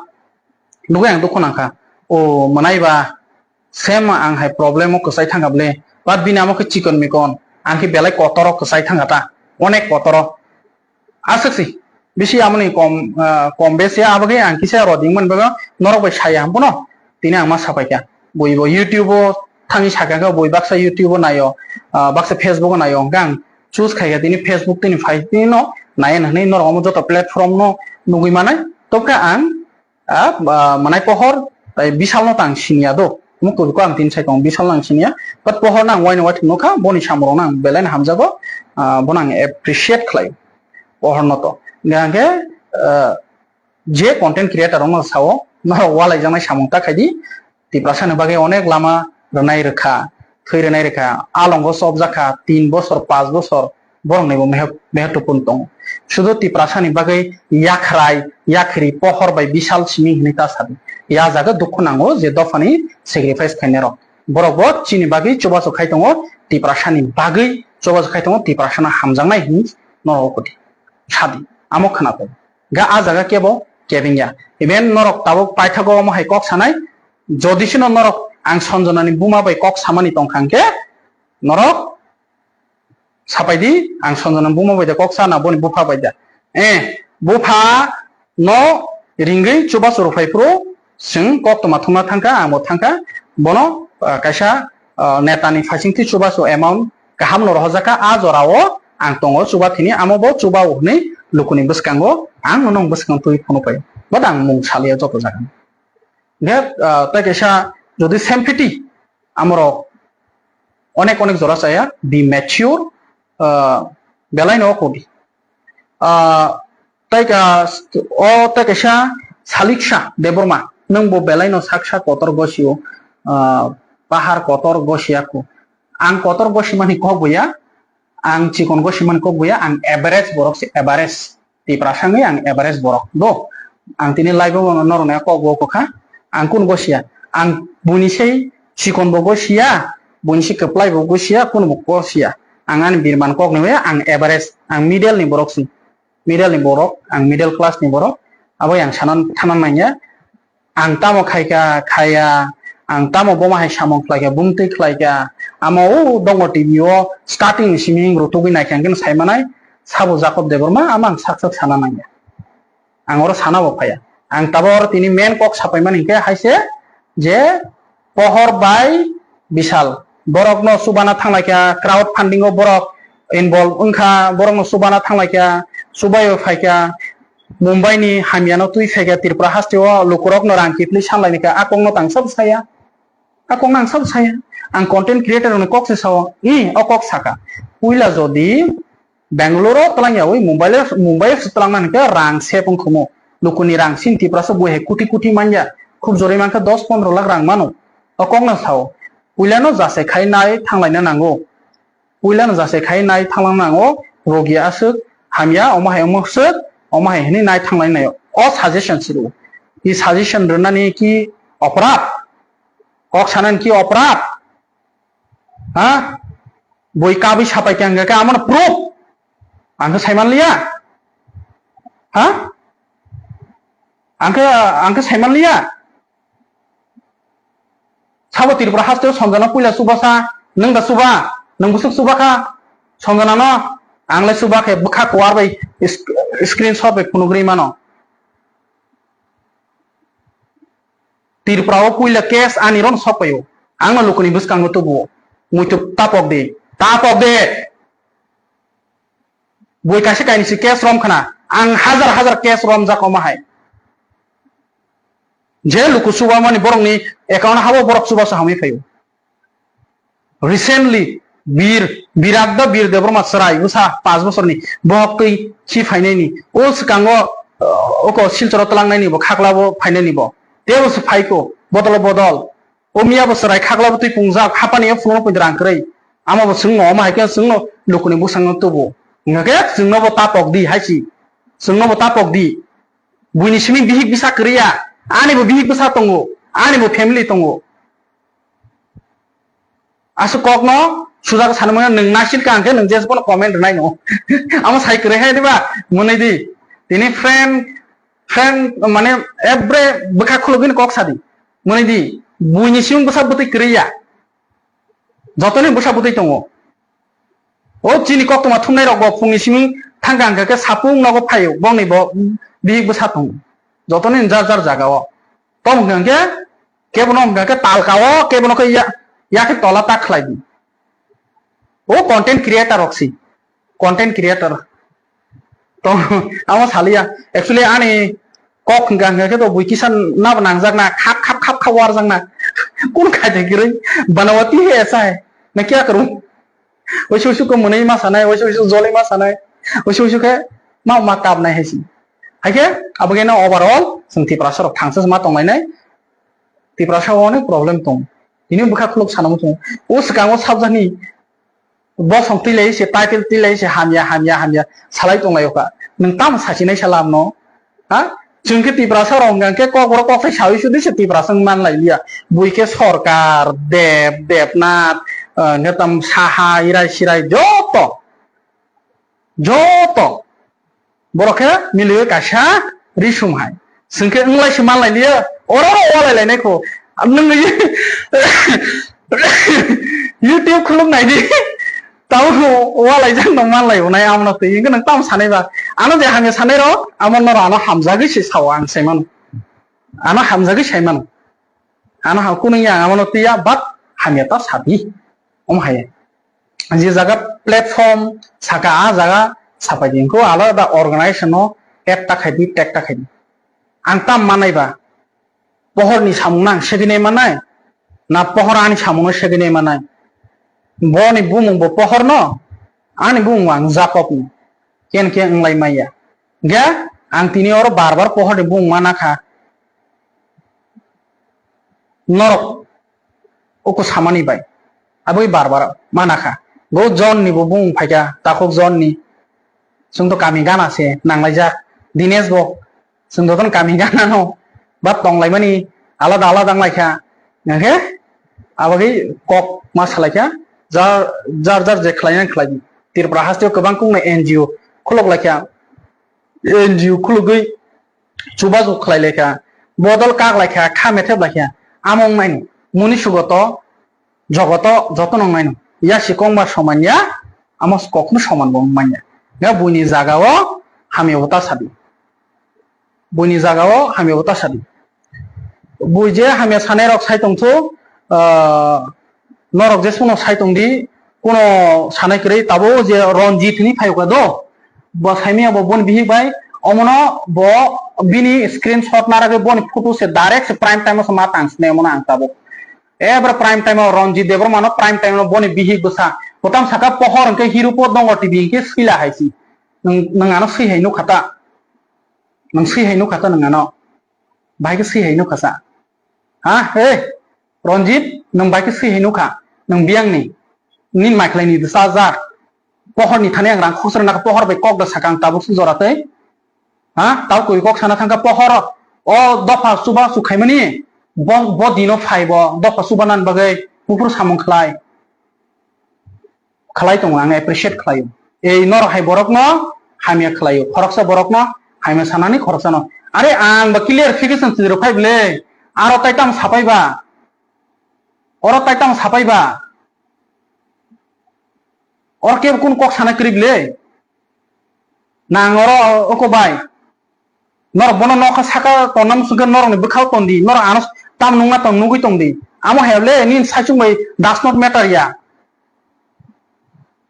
nugwi ang dukhu nangkha. O mwnai ba, same ang hai problem o kwchai thangkha ble. But bini amo khe chikon mikon, ang khe belai kotor o kwchai thangkha ta, onek kotor o. Aswk si, bisi amoni kom, ah, kom besi abagwi ang kisa roding man bago norok bai saya hampuno. Tini ang ma sapaikha. Bui bo YouTube o thangwi sakha khe bui baksa YouTube o naio, ah, baksa Facebook o naio. Hwnkhe ang choose khaikha tini Facebook tini phai tini no nai hinwi norok omo joto platform no nugwi manai. Tobokhe ang, ah, ah, mwnai pohor, tai Bisal no tang siniya do. Mukul ko ang tin sai tong Bisal nang siniya. But pohor nang waino waithok nukha, boni samung rok nang belai no hamjago, ah, bono ang appreciate khlai. Pohor no to. Hingkha hingkhe, ah, je content creator rok no sao, norok walai jaknai samung ta khaidi. Tiprasa ni bagwi onek lama rwnai rwkha, thwi rwnai rwkha, a longo chopjak kha, tin bosor, pas bosor, borok ni bo mehe-, mehetupun tongo. Sudu Tiprasa ni bagwi yakhrai, yakhri, pohor bai Bisal simi hinwi ta sadi. Ya jaga dukhu nango je dophani sacrifice khainai rok. Borok bo chini bagwi chubachu khai tongo, Tiprasa ni bagwi chubachu khai tongo, Tiprasa no hamjaknai hinwi norok ukudi sadi. Amo khna tongo. Ga a jaga kebo kebeng ya. Even norok tabuk paithago omo hai kok sanai, jodi sino norok ang Sanjana ni buma bai kok samani tongkha hwnkhe, norok sapai di, ang Sanjana buma bai da kok sana boni bupha bai da. Eh, bupha no ringwi chubachu rwphai phuru chwng koktwma thumna thangkha, ang bo thangkha, bono, ah, kaisa, ah, netani phaisingtwi chubachu amount kaham no rohorjakha, a jorao ang tongo chuba thini, amo bo chuba o hwnwi lukuni bwskango ang nono bwskang twi phunuk pai. But ang mung saliya joto jaga. Hingkhe, ah, tei kaisa jodi sympathy amorok onek onek jora chaya, be mature, ah, belai no kodi. Ah, tei ka, o tei kaisa Saliksa Debbarma, nwng bo belai no saksa kotor gosio, ah, pahar kotor gosia ku. Ang kotor gosimani kok boya, ang chikon gosimani kok boya, ang average borok se, average. Tiprasa wngwi ang average borok do. Ang tini live o norok no kok bo kokha. Ang kun gosia. Ang buini sei chikon bo gosia, buini sei kwplai bo gosia, kun bo gosia. Ang ani birman kok ni ang average, ang middle ni borok si. Middle ni borok, ang middle class ni borok. Abo yang sanan thanan manya. Ang tamo khaika, khaya, ang tamo boma hai samung khlaika, bumtwi khlaika, amo o dongo T V o starting ni simi hingrok tugwi naikha, hwnkhe sai manai, sabo Jacob Debbarma, ama ang sak sak sana nangya. Ang oro sana bo phaya. Ang tabok oro tini main kok sapai mani hwnkhe haise je Pohor bai Bishal. Borok no chubana thanglaikha, crowd funding o borok involve wngkha, borok no chubana thanglaikha, chubai o phaikha, Mumbai ni hamya no twi phaikha, Tripura haste o lukurok no rang kiphilwi sanlaini kha, a kok no tangsa bo saya, a kok no tangsa bo saya. Ang content creator rok ni kok se sao, i o kok saka, puila jodi Bangalore o twlang yawi Mumbai le, Mumbai o se twlang nani khe rang save wng khumu. Lukuni rang sin Tiprasa bui hai kuti kuti manya. Khub joroi mankhe dos pondro lakh rang mano. O kok no sao. Puila no jasai khai nai thanglaina nango. Puila no jasai khai nai thanglang nango. Rogi aswk hamya omo hai omo swk omo hai hwnwi nai thanglaina nai. O suggestion si rw. I suggestion rwnani ki oprad? Kok sanani ki oprad? Ha? Bui kabui sapai khe ang khe amo no proof. Ang khe saiman liya. Ha? Ang khe, ang khe saiman liya. Sabo Tripura haste o Sanjana puila chubasa, nwng da chuba, nwng bwswk chuba kha. Sanjana no ang le chuba khe bwkha kuar bai is-, screenshot bai phunugri mano. Tripura o puila case ani ron sok paio. Ang no lukuni bwskango tubuo. Muitu tapok di. Tapok di. Bui kaisa kainwi si case rom khna. Ang hazar hazar case romjak omo hai. Je luku chubamani borokni account habo borok chubasa hamwi phaio. Recently, Bir, Birak da Bir Debbarma chwrai bwsa panch bosorni bohok twi khi phainaini. O swkango, uh, oko Silchoro twlangnaini bo, Khaklabo phainaini bo. Tebo se phaiko, bodolo bodol. O miya bo chwrai Khaklabo twi pungjak, hapani o phunukno poito rang kwrwi. Ama bo chwngno, omo hai khe chwngno lukuni bwskango tubu. Hwnkhe chwngno bo tapok di hai si. Chwngno bo tapok di. Buini simi bihik bwsa kwrwi ya. Ani bo bihik bwsa tongo. Ani bo family tongo. Aswk kokno sujak sanwi mano, nwng naisik ka hwnkhe nwng jesbono comment rwnai no. Amo sai kwrwi hai diba? Mwnwi di. Tini friend, friend mane every bwkha khulugwini kok sadi. Mwnwi di. Buini simung bwsa bwtwi kwrwi ya. Jotoni bwsa bwtwi tongo. O chini koktwma thumnai rok bo phungni simung thangkha hwnkhe sapung nogo phaio. Bongni bo bihik bwsa tongo. Jotoni jar jar jaga o. Tong hwnkha hwnkhe kebono hwnkha khe talka o, kebono khe ya, yakhe tola ta khlai di. O content creator rok si. Content creator. Tong, amo saliya. Actually, ani kok hwnkha hwnkha khe to bui kisa nabo nangjak na, khap, khap, khap, khap warjak na. Kun khai de giroi, banawati he aisa hai. Na kya karun? Waisa waisa ko mwnwi ma sanai, waisa waisa joloi ma sanai, waisa waisa khe ma, ma kapnai hai si. Hai khe abo khe no overall chwng Tiprasa rok thangsa ma tonglainai. Tiprasa o onek problem tong. Tini bwkha khuluk sana muchung. O swkango sabjani bosong twi lai se, title twi lai se, hamya, hamya, hamya salai tong lai o kha. Nwng tamo sachi nai salam no? Ha? Chwng khe Tiprasa rok hwnkha khe kok borok kok sai sawi sudi se Tiprasa wng man lai liya. Bui khe sorkar, dep, depnat, ah, hwnkhe tam saha, irai sirai joto. Joto. Borok khe miliwi kaisa risum hai. Chwng khe wng lai se man lai liya. Oro oro walai lai nai kho. Nwng YouTube khuluk nai di. Tamo walaijak no manlai unai amo no twi. Hwnkhe nwng tamo sanai ba? Ano je hamya sanai rok, amo no ano hamjagwi se sao ang sai mano. Ano hamjagwi sai mano. Ano ha kunui ya, amo no twi ya, but hamya ta sabi. Om hai. Je jaga platform saka, a jaga sapai di. Ko alada organization no attack khai di, attack khai di. Ang tam manai ba? Pohor ni samung no ang segwi nai manai? Na pohor ani samung no segwi nai manai? Bo ni bumung bo pohor no, ani bumung ang Jakob ni. Ken ke wng lai maya. Ga ang tini oro bar bar pohor ni bumung mana kha. Norok uku samani bai. Aboi bar bar mana kha. Go John ni bo bumung phaikha, takhuk John ni. Chwng to kami gana se nanglaijak. Dinesh bo chwng to kami gana no. Ba tonglaimani alada alada wnglaikha. Hwnkhe abagwi kok ma salaikha. Jar, jar, jar je khlainani khlai di. Tripura hasteo kwbang kukno N G O khulok laikha. N G O khulugwi chubachu khlai laikha, bodol kak laikha, kha methep laikha, amo wng naino. Muni sugoto, jogoto jotono wng naino. Yasi kongba soman ya, amo kokno soman bo wng manya. Ya buini jagao hamya bo ta sadi. Buini jagao hamya bo ta sadi. Bui je hamya sanai rok sai tongthu, ah, norok je suno sai tongdi, kuno sanai kwrwi, tabo je Ranjit hwnwi phaikha do, bo saimanya bo boni bihik bai, omono bo bini screenshot naragwi boni photo se direct se prime time o se ma tang sinai omono ang tabuk. Ebra prime time o Ranjit Debbarma no prime time o boni bihik bwsa, kotam saka pohor hwnkhe Hirupo Dongo T V hwnkhe swila hai si. Nwng, nwng ano swi hai nukha ta? Nwng swi hai nukha ta nwng ano? Bahai khe swi hai nukha sa? Ha? Hey! Ranjit, nwng bai khe swi hai nukha, nwng biyang ni, nini maikhlai ni disa jar, pohor ni thani ang rang khosra nakha, pohor bai kok da saka ang tabuk sung jora tei, ha, tau koi kok sana thangkha pohor, o dopha chuba chu khaimani, bo, bo dino phai bo, dopha chuba nan bagwi buphuru samung khlai. Khlai tongo, ang appreciate khlaio. Ei norok hai borokno hamya khlaio, khoroksa borokno hamya sanani khoroksano. Are ang ba clarification twi rwphai bwle, aro tai tamo sapai ba? Oro tai tamo sapai ba? Oro kebo kunu kok sana kwrwi bwle? Nang oro oko bai. Norok bono nokha saka tonna muchungkhe norokni bwkhao tondi, norok ano tam nungna tong nugwi tongdi. Amo hai le nini saichung bai does not matter ya.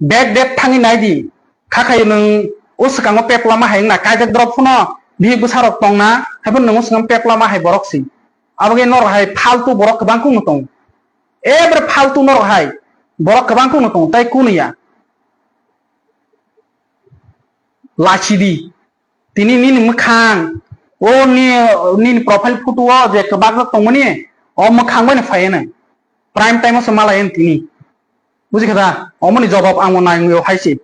Back date thangwi naidi. Kha khai nwng o swkango pep lama hai wngna kaijak drop phano bihik bwsarok tongna, haiphano nwng o swkango pep lama hai borok si. Aboni norok hai phaltu borok kwbang kung tongo. Ebre phaltu norok hai borok kwbang kung tongo, tai kunu ya. Lachidi. Tini nini mwkhang, o ni, nini profile photo o je kwbajak tongmani, o mwkhang bai no phaiya nai. Prime time o se malai tini. Buji kha da? Omoni jobab ang nai wngwi hai se.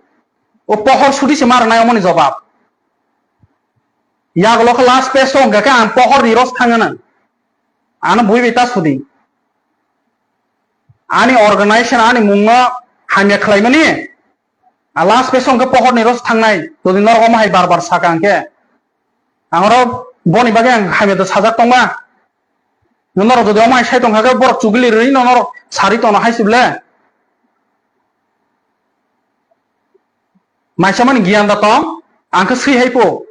O pohor sudi se ma rwnai omoni jobab. Yagulo khe last page o hwnkha khe ang pohor ni ros thangna nang. Ano bui bai ta sudi. Ani organization ani mungno hamya khlaimani. A last page o hwnkhe pohor ni ros thangnai. Jodi norok omo hai bar bar saka hwnkhe. Ang oro boni bagwi ang hamya da sajak tongma. Norok jodi omo hai sai tongkha khe borok chugili rwino norok sari tono hai se ble. Maisa mani giyan da tong, ang khe swi hai po.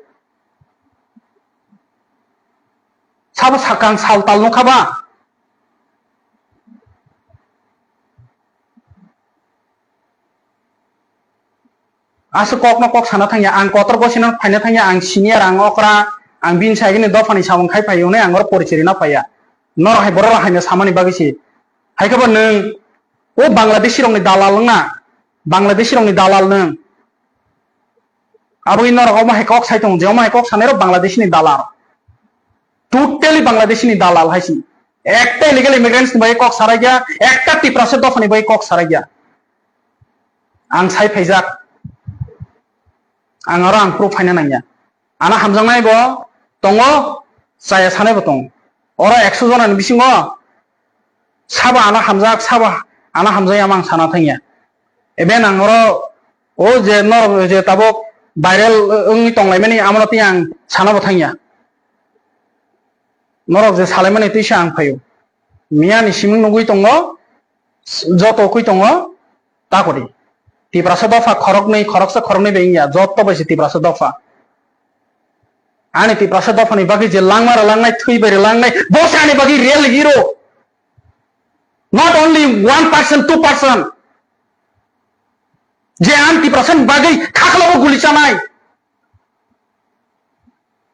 Sabo sakang sal tal nukha ba? Aswk kokno kok sana thangya, ang kotor gosino phaina thangya, ang senior, ang okra, ang bini sagini dophani samung khai phaiya hwnwi ang oro porichai rwna phaiya. Norok hai borok rok hamya samani bagwi se. Hai khe bo nwng o Bangladeshi rokni dalal wngna, Bangladeshi rokni dalal nwng. Aboni norok omo hai kok sai tongo, je omo hai kok sanai rok Bangladeshi ni dalal. Totally Bangladeshi ni dalal hai si. Ekta illegal immigrants ni bai kok sarai ya, ekta Tiprasa dophani bai kok sarai ya. Ang sai phaijak. Ang aro ang proof phaina nangya. Ano hamjaknai bo tongo, chaya sanai bo tongo. Oro ekso jona ni bisingo sabo ano hamjak, sabo ano hamjakya omo ang sana thangya. Even ang oro o je norok je tabuk viral wngwi tonglaimani, amono tei ang sana bo thangya. Norok je salaimani teisa ang phaio. Miyani siming nugwi tongo, joto ukwi tongo, ta kwrwi. Tiprasa dopha khoroknwi, khoroksa khoroknwi bai wngya, joto bai se Tiprasa dopha. Ani Tiprasa dophani bagwi je langma rwlangnai, thwi bai rwlangnai, bo se ani bagwi real hero. Not only one person, two person. Je ang Tiprasani bagwi khaklao guli chanai.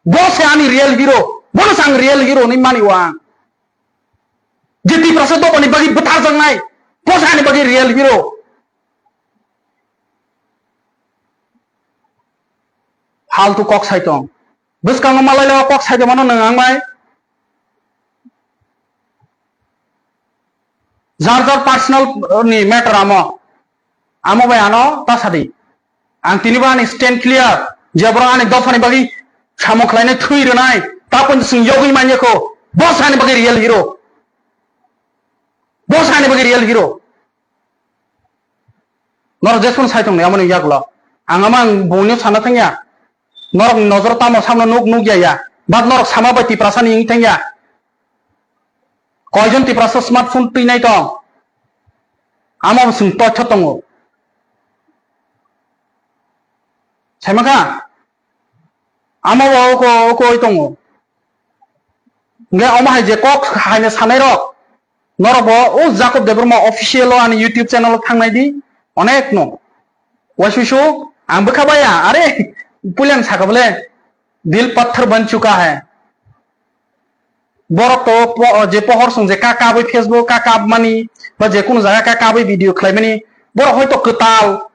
Bo se ani real hero. Bono se ang real hero hinwi mani o ang. Je Tiprasa dophani bagwi bwtharjaknai, bo se ani bagwi real hero. Faltu kok sai tong. Bwskango malailao kok sai tongmano nwng ang bai. Jar jar personal ni matter amo. Amo bai ano ta sadi. Ang tini bo ani stand clear. Je borok ani dophani bagwi samung khlainai, thwi rwnai, ta pon swng yogwi manya kho. Bo se ani bagwi real hero. Bo se ani bagwi real hero. Norok jesphano sai tongni amoni yagulo. Ang ama ang bungni sana thangya. Norok nojor tamo samno nuk nuk ya ya. But norok sama bai Tiprasani wng thangya. Koijon Tiprasa smartphone twinai tong? Amo bo chwng totho tongo. Saimakha? Amo bo oko, oko oi tongo. Hingke omo hai je kok haino sanai rok, norok bo o Jacob Debbarma official o ani YouTube channel o thangnai di, onek no. Waisuisu ang bwkha baya, are puilang saka bole, dil patthar ban chuka hai. Borok to po-, je pohor song je ka kabui Facebook ka kap mani, ba je kunu jaga ka kabui video khlai mani, borok hoito kwtal,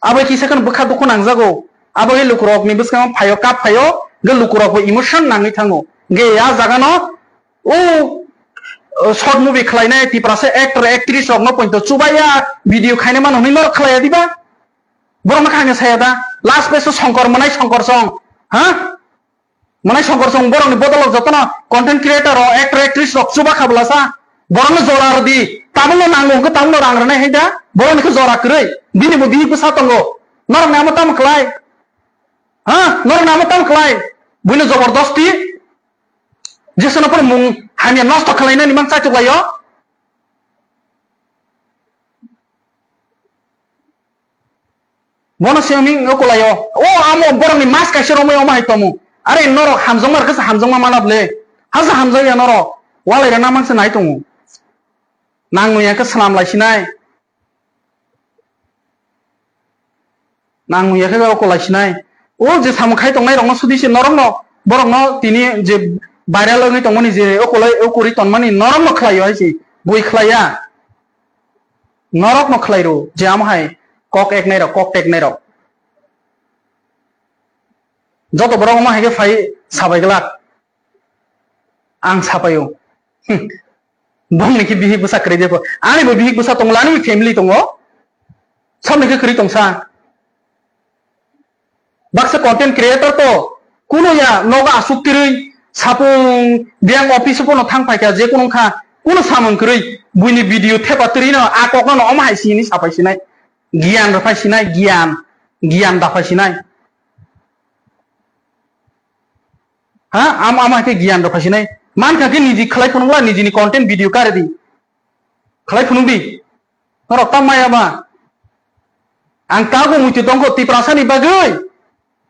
abo kisa kheno bwkha dukhu nangjago. Abo khe lukurokni bwskango phaio, kap phaio, hwnkhe lukurokbo emotion nangwi thango. Hwnkhe a jagano o, o short movie khlainai Tiprasa actor, actress rokno poito chubaiya video khainai mano hwnwi norok khlaiya diba? Borokno kha hwnwi saya da? Last base o Songkor mwnai Songkor song, ha? Mwnai Songkor song borokni bodol o jotono content creator rok, actor, actress rok chuba kha bwlasa. Borokno jora rwdi. Tabukno nango hwnkhe tabukno rang rwnai hai da? Borokni khe jora kwrwi. Bini bo bihik bwsa tongo. Norokni amo tamo khlai? Ha? Norokni amo tamo khlai? Buino jobordosti jeswkno phano mung hamya nosto khlainani man chaitok laio. Bono se wngwi oko laio. O amo borokni mas kaisa romwi omo hai tomo. Are norok hamjakma rwkhe se hamjakma mana bwle. Hasa hamjakya norok. Walai rwna mangsa nai tongo. Nang nuya khe swnam lai sinai. Nang nuya khe oko lai sinai. O je samung khai tongnai rokno sudi se norokno, borokno tini je viral wngwi tongmani je oko lai, oko ri tonmani norokno khlaio hai se. Bui khlaiya. Norokno khlai rw je amo hai kok eknai rok, kok teknai rok. Joto borok omo hai khe phai sabai glak. Ang sapaio. Hmm. Bongni khe bihik bwsa kwrwi de bo. Ani bo bihik bwsa tongo, ani family tongo. Sabni khe kwrwi tongsa. Baksa content creator to kuno ya nogo asuk kwrwi sapung biyang office o pono thang phaikha je kuno kha kuno samung kwrwi buini video thepa twrwi no a kok no omo hai sini sapai sinai giyan rwphai sinai giyan giyan daphai sinai ha am ama khe giyan rwphai sinai mankha khe niji khlai phunukla nijini content video karidi khlai phunukdi. Norok ta maya ba? Ang tabuk muitu tongkho Tiprasani bagwi.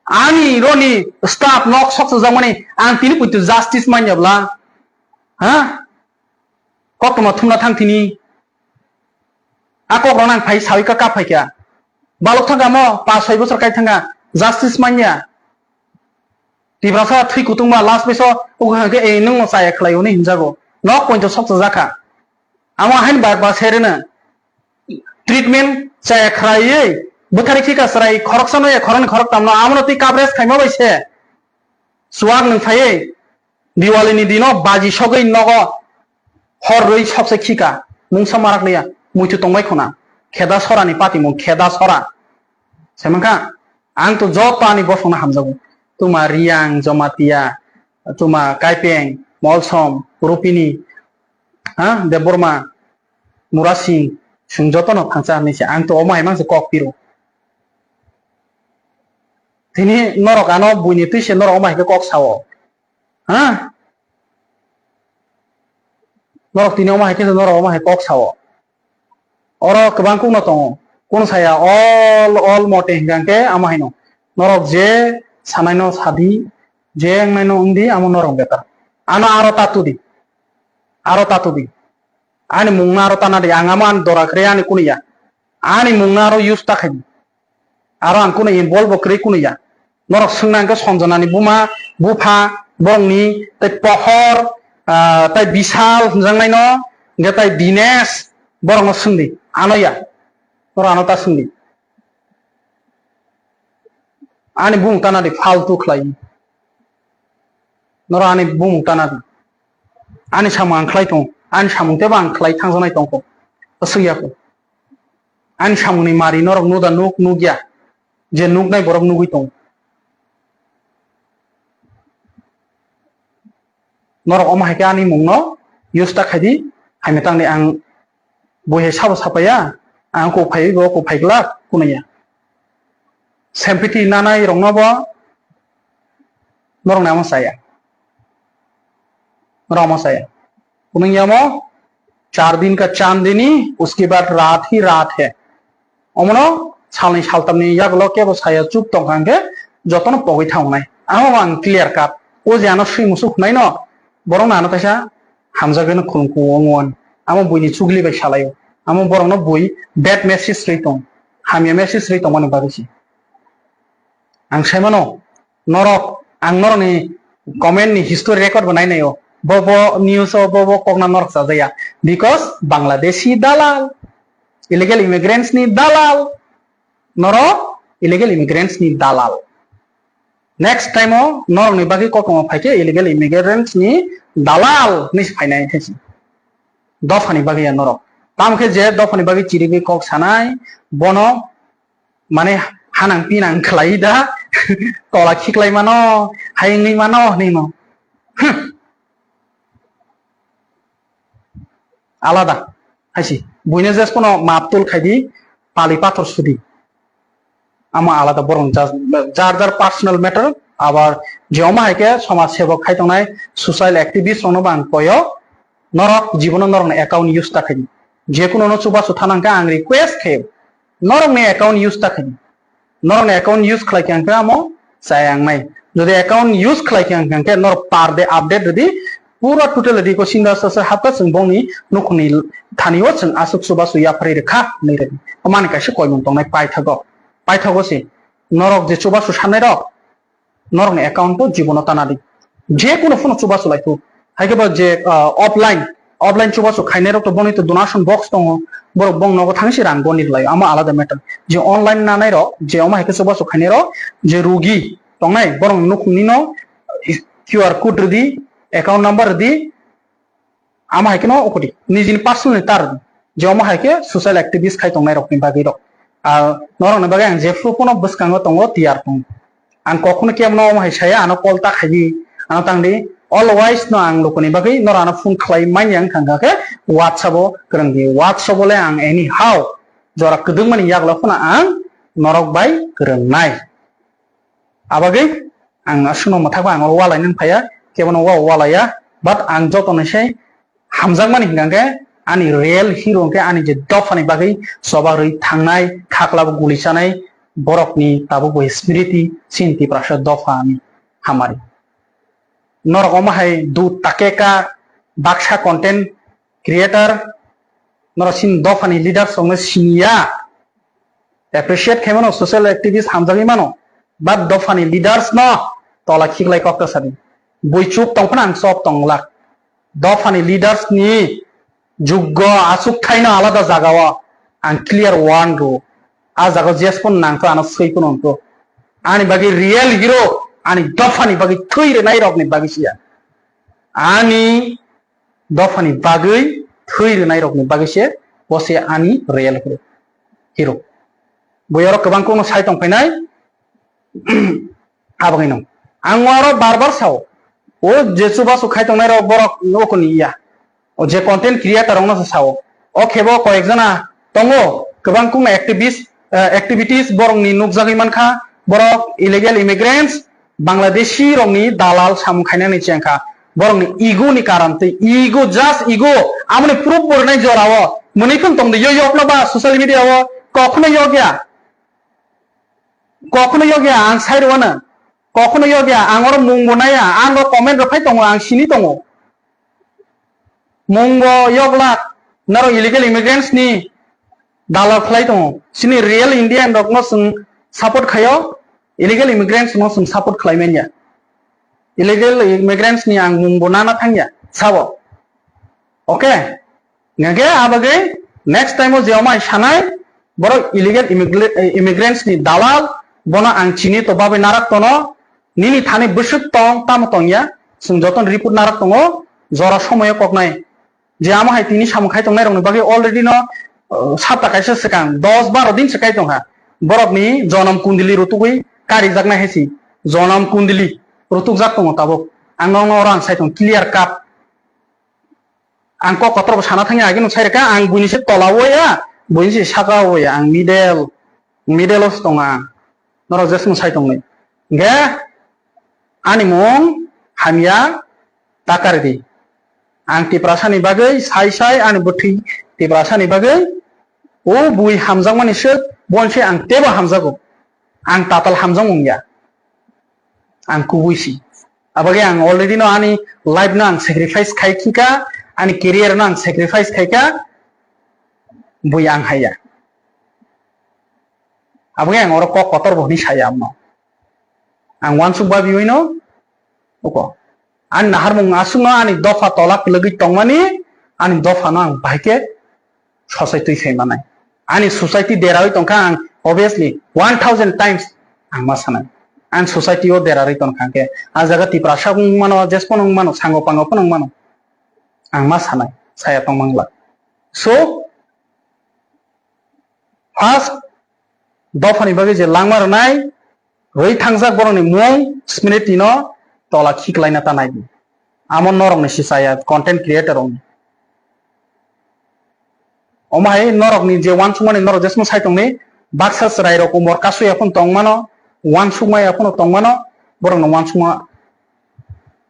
Ani roni staff nok sok sujak mani ang tini puitu justice manya bla. Ha? Koktoma thumna thang tini. A kok rok nang phai sawi ka kap phai kya. Balok thang kamo pas soi bosor kai thang ka justice manya. Tiprasa thwi kutung ba last beso ugo hangke e nung no chaya khlai hwnwi hinjago. Nok pointo sok chajak kha. Amo hain bar ba serena. Treatment chaya khraiwi bwthari khika chwrai khoroksa no ya khoroknwi khoroktam no amo no twi coverage khaima bai se. Chuwak nwng phaiwi Diwali ni dino baji sogwi nogo hor rwi sokse khika mungsa marak liya muitu tongbai khuna kheda sora ni patimung kheda sora. Semankha ang to joto ani bosong no hamjago tuma Riyang, Jamatia, tuma Kaipeng, Molsom, Rupini, ha, Debbarma, Murasing, chwng jotono thangcha hinwi se, ang to omo hai mangsa kok piro. Tini norok ano buini twi se norok omo hai khe kok sao. Ha? Norok tini omo hai khe norok omo hai kok sao. Oro kwbang kukno tongo. Kunu saya all, all mote hingka khe amo haino. Norok je sanaino sadi, je wngnaino wngdi, amo norok betar. Ano aro tatu di. Aro tatu di. Ani mungno aro tana di. Ang amo ani dora kre ani kunu ya. Ani mungno aro use ta khai di. Aro ang kunu involve bo kwrwi kunu ya. Norok swngna hwnkhe Sanjana ni buma, bupha, borokni tei Pohor, ah, tei Bishal hwnjaknaino, hwnkhe tei Dinesh, borokno swngdi. Ano ya. Norok ano ta swngdi. Ani bumung tana di, faltu khlai. Norok ani bumung tana di. Ani samung ang khlai tongo. Ani samung tebo ang khlai thangjaknai tongkho. Aswk ya kho. Ani samungni mari norok nuda nuk nukya, je nuknai borok nugwi tongo. Norok omo hai khe ani mungno use ta khai di, hai mwtangni ang bui hai sabo sapaiya, ang kok phaiwi bo kok phai glak kunuya. Sempiti nanai rokno bo norokni amo chaya. Norok amo chaya. Kunung yamo char din ka chandini, uske baad raat hi raat hai. Omono salni saltamni yagulo kebo saya chup tongkha hwnkhe jotono pogwi thangnai. Amo bo ang clear cut. O je ano swi musuk hwnai no, borok no ano kaisa hamjagwi no khulumkhu wngo ani. Amo buini chugli bai salaio. Amo borok no bui bad message rwi tong. Hamya message rwi tongmani bagwi se. Ang sai mano, norok, ang norokni comment ni history record bo nai naio. Bo bo news o, bo bo kokna norok chajaya. Because Bangladeshi dalal, illegal immigrants ni dalal, norok illegal immigrants ni dalal. Next time o norokni bagwi koktwma phaikhe illegal immigrants ni dalal hinwi se phainai thai se. Dophani bagwi ya norok. Tamo khe je dophani bagwi chirigwi kok sanai, bono mane hanang pinang khlai da, tola khiklai mano, hai wngwi mano hinwi no. Hmm. Alada, hai se. Buino jes kono map tul khai di, pali pathor sudi. Amo alada borok jar, jar jar personal matter, abar je omo hai khe somaj sebok khai tongnai social activist rokno bo ang koyo, norok jibono norokni account use ta khai di. Je kuno no chubachu thana hwnkhe ang request khayo, norokni account use ta khai di. Norokni account use khlai khe ang khe amo chaya wngnai. Jodi account use khlai khe ang khe norok per day update rwdi, pura total rwdi ko sinda sasa hapta chwng bongni nukhungni thani o chwng aswk chubachu yapharwi rwkha hinwi rwdi. Omani kaisa koimung tongnai paithago. Paithago se norok je chubachu sanai rok, norokni account o jibono tana di. Je kuno phano chubachu lai thuk. Hai khe bo je, ah, offline, offline chubachu khainai rok to boni to donation box tongo. Borok bong nogo thangsi rang goni rwlai. Amo alada matter. Je online nanai rok, je omo hai khe chubachu khainai rok, je rugi tongnai, borok nukhungni no Q R code rwdi, account number rwdi, amo hai kheno ukudi nijini personal ni tar di, je omo hai khe social activist khai tongnai rokni bagwi rok. Ar norokni bagwi ang jephru phano bwskango tongo, tiyar tongo. Ang kokno kebono omo hai saya, ano call ta khai di, ano tang di. Always no ang lukuni bagwi norok ano phone khlai manya wngkha khe WhatsApp o kwrwng di. WhatsApp o le ang anyhow jora kwdwkmani yagulo phano ang norok bai kwrwngnai. Abagwi ang aswkno mwthakma ang oro walai nang phaiya, kebono wa walaiya, but ang joto ni sai hamjakmani hingka khe ani real hero hingke ani je dophani bagwi choba rwi thangnai, khaklabo guli chanai borokni tabukbo smriti chini Tiprasa dopha ani hamari. Norok omo hai dut takeka baksa content creator, norok chini dophani leaders rokno siniya. Appreciate khaimano social activist hamjagwi mano, but dophani leaders no tola khiklai kok ta sadi. Bui chup tong phano ang chop tong glak. Dophani leaders ni juggo achuk thaino alada jagao ang clear warn rw. A jagao jesphano nangkho ano swi phano wngkho. Ani bagwi real hero ani dophani bagwi thwi rwnai rokni bagwi siya. Ani dophani bagwi thwi rwnai rokni bagwi se bo se ani real hero, hero. Bui oro kwbang kokno sai tong phainai, abagwino ang oro bar bar sao, o je chubachu khai tongnai rok borok nokoni ya, o je content creator rokno se sao, o khebo koyek jona tongo kwbang kokno activist, eh, activities borokni nukjagwi mankha, borok illegal immigrants, Bangladeshi rokni dalal samung khainani chengkha. Borokni ego ni karon tei ego, just ego. Amoni proof bo rwnai jorao. Mwnwi khon tongdi yo yokno ba social media o Kokno yokya. Kokno yokya, ang sai rwano. Kokno yokya, ang oro mungbo naya, ang o comment rok phai tongo, ang sini tongo. Mungbo yoklak, naro illegal immigrants ni dalal khlai tongo. Sini real Indian rokno chwng support khaio, illegal immigrants no chwng support khlai manya. Illegal immigrants ni ang mungbo nana thangya, sabo. Okay? Hingkhe abagwi next time o je omai sanai, borok illegal immigla-, immigrants ni dalal, bono ang chini to babai narak tono, nini thani bwswk tong, tamo tongya, chwng jotono report narak tongo, jora somoyo koknai. Je amo hai tini samung khai tongnai rokni bagwi already no, uh, sapta kaisa swkang, dos baro din se kai tongkha. Borokni jonom kundili rutugwi karijaknai hai si. Jonom kundili rutukjak tongo tabuk. Ang nokno oro ang sai tong clear cut. Ang kok kotor bo sana thangya, agino sai rwkha, ang buini se tola o ya, buini se saka o ya, ang middle, middle o se tongo ang. Norok jeswng sai tongni. Hingkhe ani mung hamya ta karidi. Ang Tiprasa ni bagwi sai sai ani bwthwi Tiprasa ni bagwi o bui hamjakmani swk, bon se ang teibo hamjago. Ang tatal hamjak wngya. Ang kubui si. Abagwi ang already no ani life no ang sacrifice khai khika, ani career no ang sacrifice khaika, bui ang haiya. Abagwi ang oro kok kotor bo hwnwi saya amno. Ang uansuk babiwi no, uko. Ani naharmung aswkno ani dopha tola kwlwgwi tongmani, ani dophano ang bahai khe sochai twi sai manai. Ani society derawi tongkha ang obviously one thousand times ang ma sanai. Ang society o derarwi tongkha hwnkhe a jaga Tiprasa wng mano, jesphano wng mano, sango pango phano wng mano. Ang ma sanai, saya tongmangla. So, first dophani bagwi je langma rwnai, rwi thangjak borokni mung, smriti no tola khiklaina ta nai di. Amo norokni si chaya, content creator rokni. Omo hai norokni je uansukmani norok jesmo sai tongni, baksa chwrai rok umor kasu ya phano tongmano, uansukma ya phano tongmano, borokno uansukma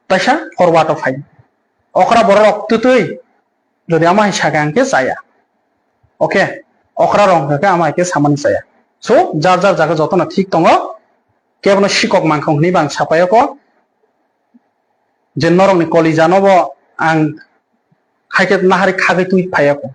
taisa forward o phai. Okra borok rok twtwi, jodi amo hai sakha hwnkhe chaya. Okay, okra rok hwnkhe amo hai khe samani chaya. So, jar jar jaga jotono thik tongo, kebono sikok mankha hwnwi bo ang sapai o kho. Je norokni kolija no bo ang haikhe nahari khagwi twi phaiya kho.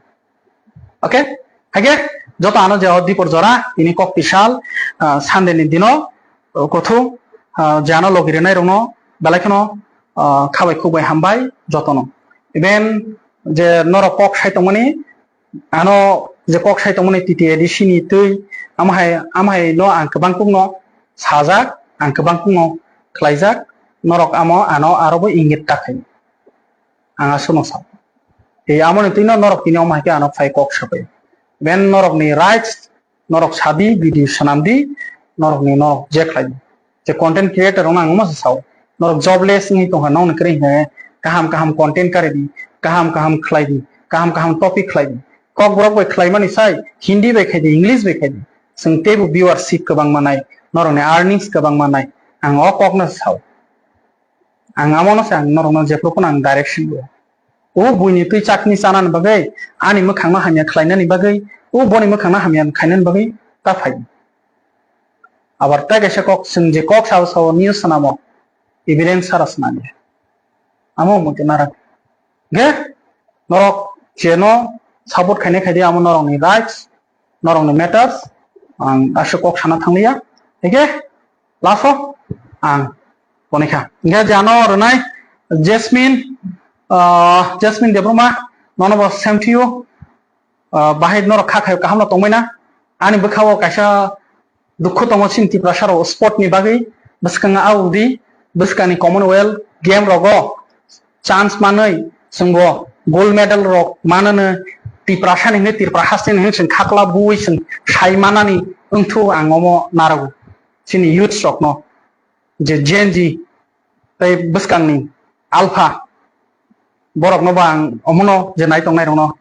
Okay? Haikhe joto ano je o dipor jora tini kok tisal, ah, Sunday ni dino, o kothu, ah, je ano logi rwnai rokno belai kheno, ah, khabai khukbai hambai jotono. Even je norok kok sai tongmani, ano je kok sai tongmani T T A D C ni twi, amo hai, amo hai no ang kwbang kukno sajak, ang kwbang kukno khlaijak, norok amo ano aro bo ingit ta khai. Ang aswkno sa. Tei amoni twino norok tini omo hai khe ano phai kok sabai. Ben norokni rights, norok sadi, video swnamdi, norokni norok je khlai di. Je content creator rokno ang omo se sao. Norok jobless wngwi tongkha, nokni kwrwi hwnkhe kaham kaham content kari di, kaham kaham khlai di, kaham kaham topic khlai di. Kokborok bai khlaimani sai Hindi bai khai di, English bai khai di. Chwng teibo viewership kwbang manai, norokni earnings kwbang manai. Ang o kokno se sao. Ang amono se ang norokno jephru phano ang direction rwo. O buini twi chakni chanani bagwi, ani mwkhangno hamya khlainani bagwi, o boni mwkhangno hamya khainani bagwi ta phai. Abar tei kaisa kok, chwng je kok sao sao news swnamo, evidence sara swnam ya. Amo muitu narak. Ge, norok jeno support khainai khaidi amo norokni rights, norokni matters, ang aswk kok sana thangliya. Hingkhe, last o ang ponikha. Hingkhe je ano rwnai Jasmine, ah, Jasmine Debbarma, nono bo same to you. Ah, bahai norok kha khai kaham no tongbai na. Ani bwkha o kaisa dukhu tongo chini Tiprasa rok sport ni bagwi. Bwskang o audi, bwskang ni Commonwealth game rogo chance manwi chwngbo gold medal rok manano Tiprasa ni hwnwi, Tripura haste ni hwnwi chwng khakla bui chwng sai manani wngthu ang omo narago chini youths rokno je Gen Z tei bwskangni alpha borokno bo ang omono je nai tongnai rokno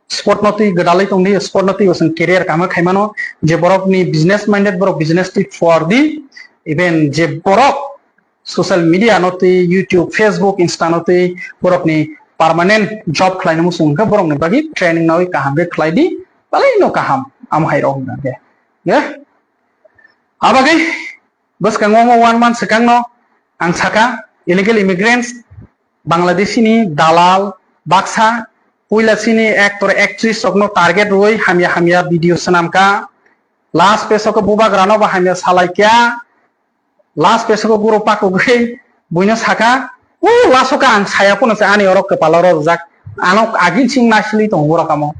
sport no twi gwdalwi tongdi, sport no twi bo chwng career kaham khe khaimano, je borokni business minded borok business twi for di, even je borok social media no twi, YouTube, Facebook, Insta no twi borokni permanent job khlaina muchung wngkha, borokni bagwi training nawi kaham khe khlai di, balaino kaham. Amo hai rok hwnka khe. Ye? Abagwi bwskango omo one month swkangno ang saka illegal immigrants, Bangladeshi ni dalal, baksa puila chini actor actress rokno target rwui hamya hamya video swnamkha. Last page o khe bubagrano bo hamya salaikha. Last page o guro pakugwi buino saka, "O last o khe ang saya phano se ani oro kwpalo rojak. Ano agin sing naisili tongo borok amo.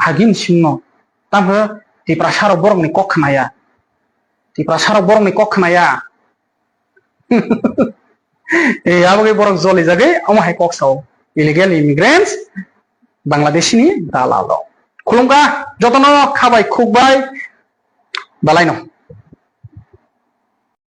Agin singno. Tamo Tiprasa rok borokni kok khnaya. Tiprasa rok borokni kok khnaya." E, abo khe borok joli jagwi omo hai kok sao. Illegal immigrants, Bangladeshi ni dalal rok. Khulumkha jotono khabai khukbai balaino.